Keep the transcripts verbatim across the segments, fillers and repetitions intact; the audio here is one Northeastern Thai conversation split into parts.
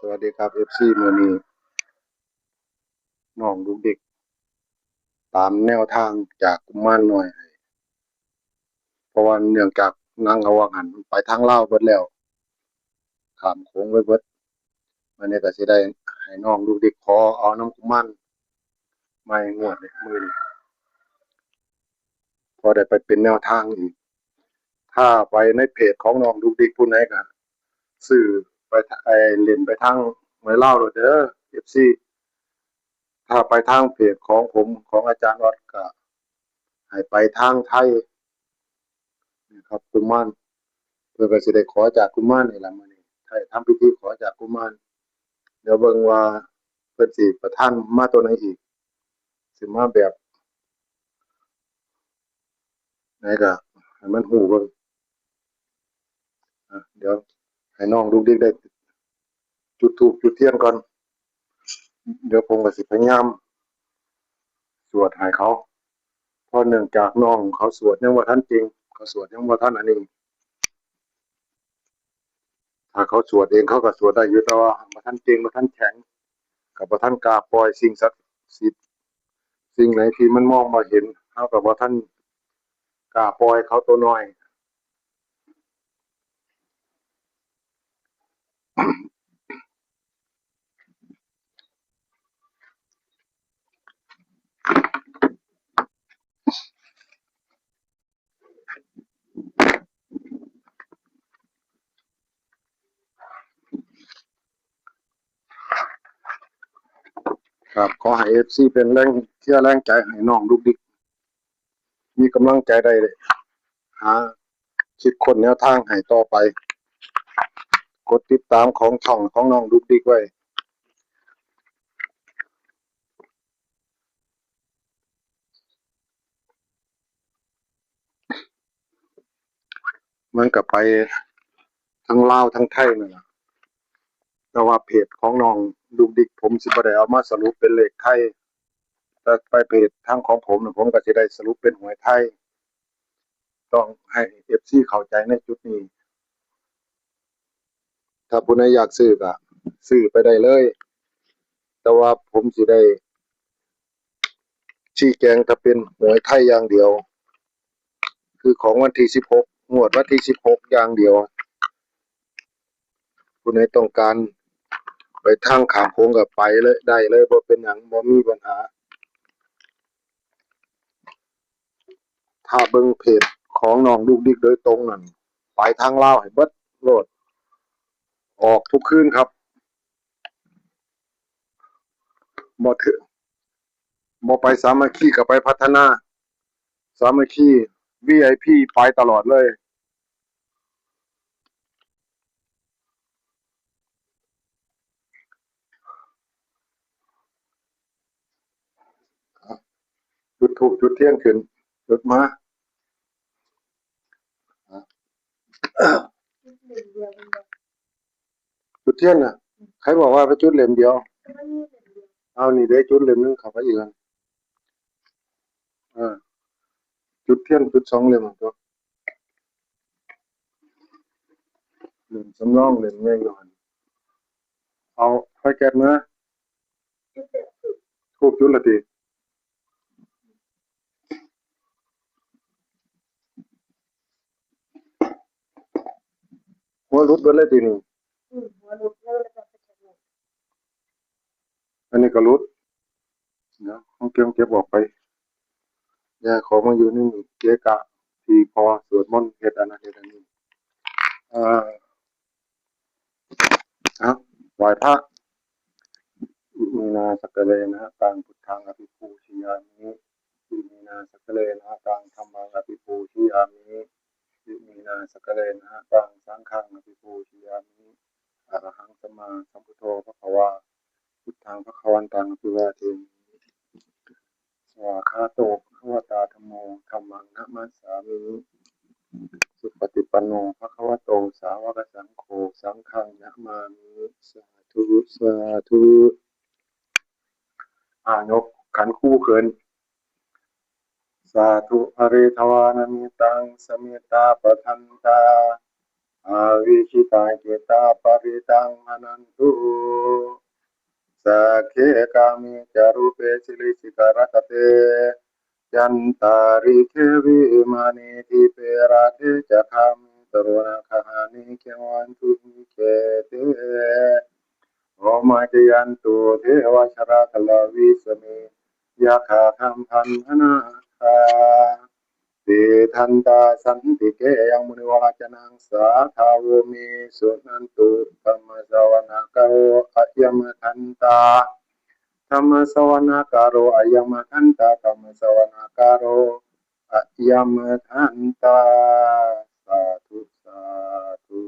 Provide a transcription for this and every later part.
สวัสดีครับ เอฟซี มื้อนี้น้องดุกดิกตามแนวทางจากกุมารน้อยให้ เพราะว่าเนื่องจากหนังเขาว่าหันไปทางลาวเบิดแล้ว ข้ามโขงไปเบิด มื้อนี้ก็สิได้ให้น้องดุกดิกขอเอานำกุมารใหม่งวดนี้มื้อนี้ พอได้ไปเป็นแนวทางอีก ถ้าไปในเพจของน้องดุกดิกผู้ใดก็ซื้อไป ไอ้ เล่นไปทางหวยลาวโลดเด้อ เอฟซี ถ้าไปทางเพจของผม ของอาจารย์ออดก็ให้ไปทางไทยนะครับ กุมาร เพิ่นก็สิได้ขอจากกุมารนี่ล่ะ มื้อนี้ ไทยทำพิธีขอจากกุมาร เดี๋ยวเบิ่งว่าเพิ่นสิประทานมาตัวไหนอีก สิมาแบบไหนก็ให้มันฮู้เบิ่ง อ่ะ เดี๋ยวให้น้องดุกดิกได้จุดธูปจุดเทียนก่อน เดี๋ยวผมก็สิพยายามสวดให้เขา เพราะเนื่องจากน้องเขาสวดยังบ่ทันเก่ง เขาสวดยังบ่ทันอันนี้ ถ้าเขาสวดเองเขาก็สวดได้อยู่ แต่ว่าบ่ทันเก่ง บ่ทันแข็ง ก็บ่ทันกล้าปล่อยสิ่งศักดิ์สิทธิ์ สิ่งไหนที่มันมองบ่เห็น เฮาก็บ่ทันกล้าปล่อยเขาตัวน้อย ครับ ขอให้ เอฟซี เป็นแรงเชียร์แรงใจให้น้องดุกดิก มีกำลังใจได้หาคิดค้นแนวทางให้ต่อไป กดติดตามของช่องของน้องดุกดิกไว้ มันก็ไปทั้งลาวทั้งไทยนั่นล่ะ แต่ว่าเพจของน้องดุกดิก ผมสิบ่ได้เอามาสรุปเป็นเลขไทย แต่ไปเพจทางของผมน่ะ ผมก็สิได้สรุปเป็นหวยไทย ต้องให้ เอฟซี เข้าใจในจุดนี้ ถ้าผู้ใดอยากซื้อก็ซื้อไปได้เลย แต่ว่าผมสิได้ ชี้แจงถ้าเป็นหวยไทยอย่างเดียว คือของวันที่สิบหก งวดวันที่สิบหก อย่างเดียว ผู้ใดต้องการไปทางข้ามโขงก็ไปเลย ได้เลย บ่เป็นหยัง บ่มีปัญหา ถ้าเบิ่งเพจของน้องดุกดิกโดยตรงนั่น ไปทางลาวให้เบิดโลด ออกทุกคืนครับ บ่ถือ บ่ไปสามัคคีก็ไปพัฒนา สามัคคี วีไอพี ไปตลอดเลย จุดธูปจุดเทียนขึ้น จุดมา จุดเทียนน่ะ ใครบอกว่าไปจุดเล่มเดียว เอานี่เด้ จุดเล่มหนึ่งเข้าไปอีกแล้ว อ่า จุดเทียนจุดสองเล่มตัว เล่มสำรองเล่มใหญ่อยู่หั่น เอาไฟแก๊สมา ธูปจุดละติ หัวหลุดเบิดเลยตินี่ อืม หัวหลุดเลย แล้วก็ไปเก็บเลย อันนี้ก็หลุด เดี๋ยวเอาเก็บ เก็บออกไป อย่าให้ของมาอยู่ในนี่ เกะกะ ที่พอสวดมนต์เฮ็ดอันนั้นเฮ็ดอันนี้ เอ่อ เอา ไหว้พระ อิมินาสกะเลนะ ตังพุทธังอภิปูชยามิ อิมินาสกะเลนะ ตังธัมมังอภิปูชยามิ อิมินาสกะเลนะ ตังสังฆังอภิปูชยามิ อะระหังสัมมาสัมพุทโธภะคะวา พุทธังภะคะวันตังอภิวาเทมิ สวากขาโตภะคะวะตาธัมโม ธัมมังนะมัสสามิ สุปฏิปันโนภะคะวะโต สาวกสังโฆ สังฆังนะมามิ สาธุ สาธุ อ่า ยกขันครูขึ้น สาธุ อะเรทวานะเมตัง สะเมตตาปะทันตา avijitacittā parittaṃ bhaṇantu. Sagge kāme ca rūpe girisikharataṭe cantalikkhe vimāne dīpe raṭṭhe ca gāme taruvanagahane gehavatthumhi khette bhummā cāyantu devā jalathalavisame yakkhagandhabbanāgā tiṭṭhantā santike yaṃ munivaravacanaṃ sādhavo me suṇantu. Dhammassavanakālo ayambhadantā. Dhammassavanakālo ayambhadantā. Dhammassavanakālo ayambhadantā. Sādhu, sādhu.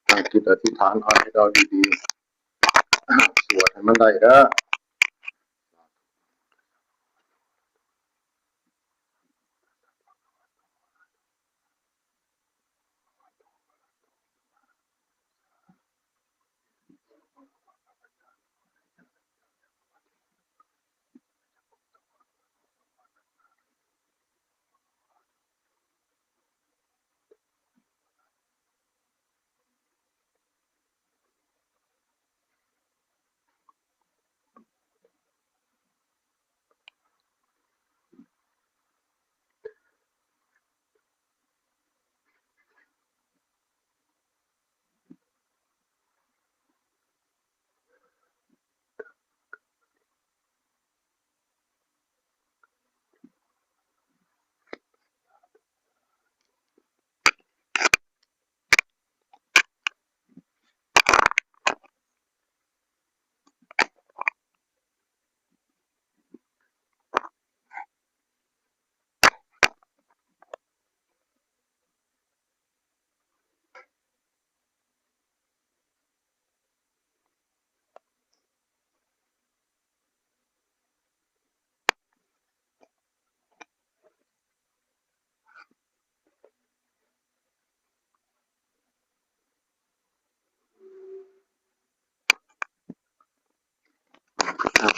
ตั้งจิตอธิษฐานเอาให้เราดีๆ สวดให้มันได้เด้อ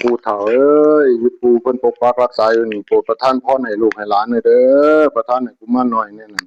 ปู่เฒ่าเอ้ย อยู่ปู่เพิ่นปกปักรักษาอยู่นี่ โปรดประทานพรให้ลูกให้หลานหน่อยเด้อ ประทานให้กุมารน้อยแน่นั่น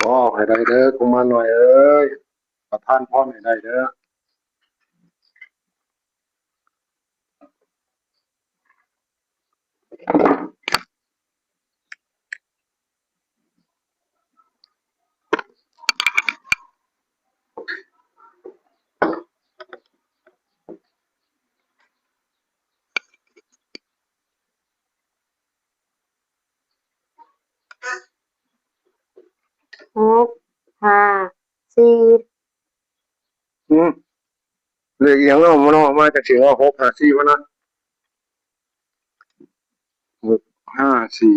ออกให้ได้เด้อกุมารน้อยเอ้ย ประทานพรให้ได้เด้อ หกห้าสี่ อืมเลขอีหยังเนาะมันออกมาจากเสียงว่าหกห้าสี่วะนะหกห้าสี่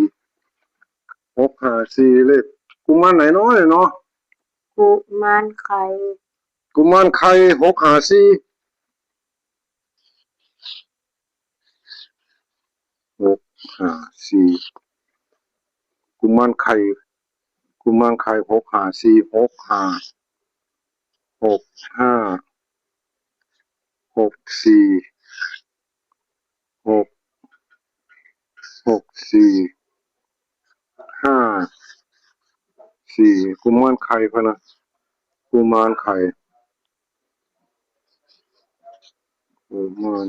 หกห้าสี่เลขกุมารไหนเนาะเนี่ยเนาะ กุมารไข่ กุมารไข่หกห้าสี่หกห้าสี่กุมารไข่กุมารไข่หกห้าสี่หกห้าหกห้าหกสี่หกหกสี่ห้าสี่กุมารไข่พะนะกุมารไข่ กุมาร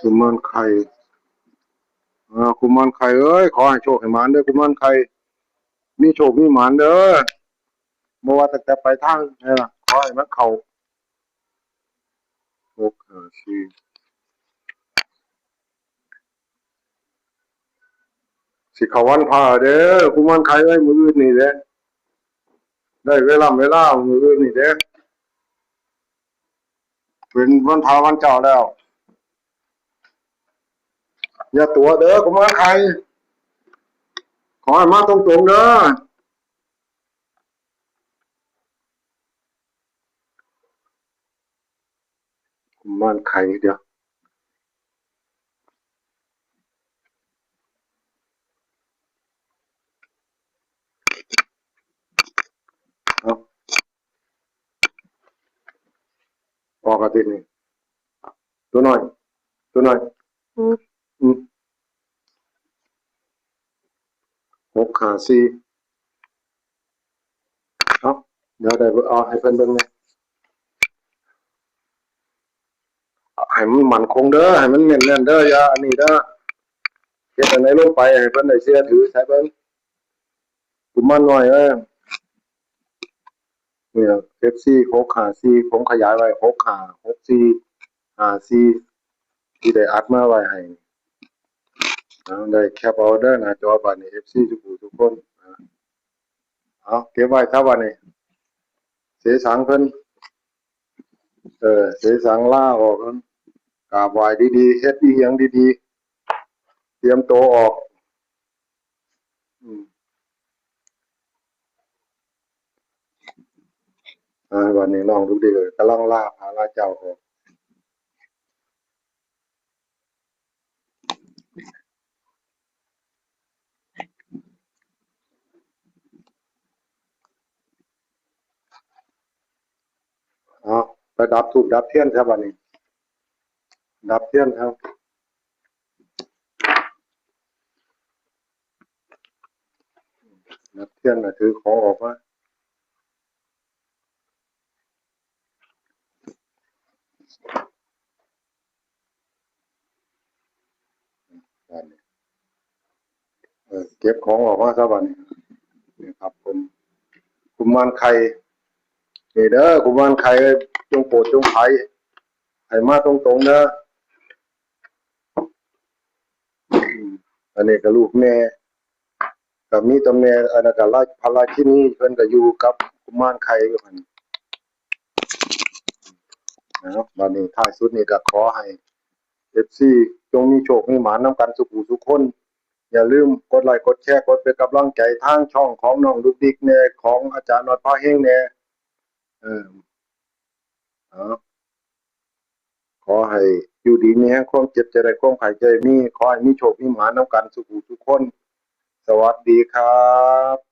กุมารไข่อ่ากุมารไข่เอ้ย ขอให้โชคให้หมานเด้อกุมารไข่ มีโชคมีหมานเด้อบ่ว่าตั้งแต่ไปทางไหนล่ะ ขอให้มันเข้าหกห้าสี่สิเข้าวันพระเด้อกุมารไข่เอ้ย มื้ออื่นนี่เด้ ได้เวลาเวลามื้ออื่นนี่เด้ เป็นวันพระวันเจ้าแล้ว อย่าตั๋วเด้อกุมารไข่ ขอให้มาตรงๆเด้อกุมารไข่เดี๋ยว เอาออกอาทิตย์นี้ตัวน้อย ตัวน้อย อืม อืมหกห้าสี่เอาเดี๋ยวได้เอาให้เพิ่นเบิ่งเนี่ยให้มันมั่นคงเด้อให้มันแน่นๆเด้ออย่าอันนี้เด้อเฮ็ดอันไหนลงไปให้เพิ่นได้เชื่อถือใส่เบิ่งกุมารน้อยเอ้ย เนี่ยเอฟซีหกห้าสี่ผมขยายไว้หกห้าหกสี่ห้าสี่ที่ได้อัดมาไว้ให้เอาได้แคปเอาเด้อหน้าจอบัดนี้เอฟซีทุกผู้ทุกคนนะเอาเก็บไว้ซะบัดนี้ เสสังเพิ่นเออเสสังลาออกกราบไหว้ดีๆเฮ็ดอีหยังดีๆ เตรียมตัวออก อืมอ่าวันนี้น้องลูกเดือกำลังลาพระลาเจ้าออกเอาไปดับธูปดับเทียนครับวันนี้ ดับเทียนครับ ดับเทียนนะถือของออกมาบัดนี้เออเก็บของออกมาซะบัดนี้นี่ครับผมกุมารไข่นี่เด้อกุมารไข่จงโปรดจงไผให้มาตรงๆเด้ออืมอันนี้ก็ลูกแม่ก็มีตำแหน่งอันนั้นก็ราชพระราชินีเพิ่นก็อยู่กับกุมารไข่อยู่หั่นนะครับบัดนี้ท้ายสุดนี่ก็ขอให้ เอฟซี จงมีโชคมีหมานนำกันสุขูสุขคน อย่าลืมกดไลค์กดแชร์กดเป็นกำลังใจทางช่องของน้องลูกดิกแน่ของอาจารย์นอดพาเฮงแน่เออเอาขอให้อยู่ดีมีแฮงความเจ็บจะได้ความไข้จะได้มีขอให้มีโชคมีหมานนำกันสุขูสุขคน สวัสดีครับ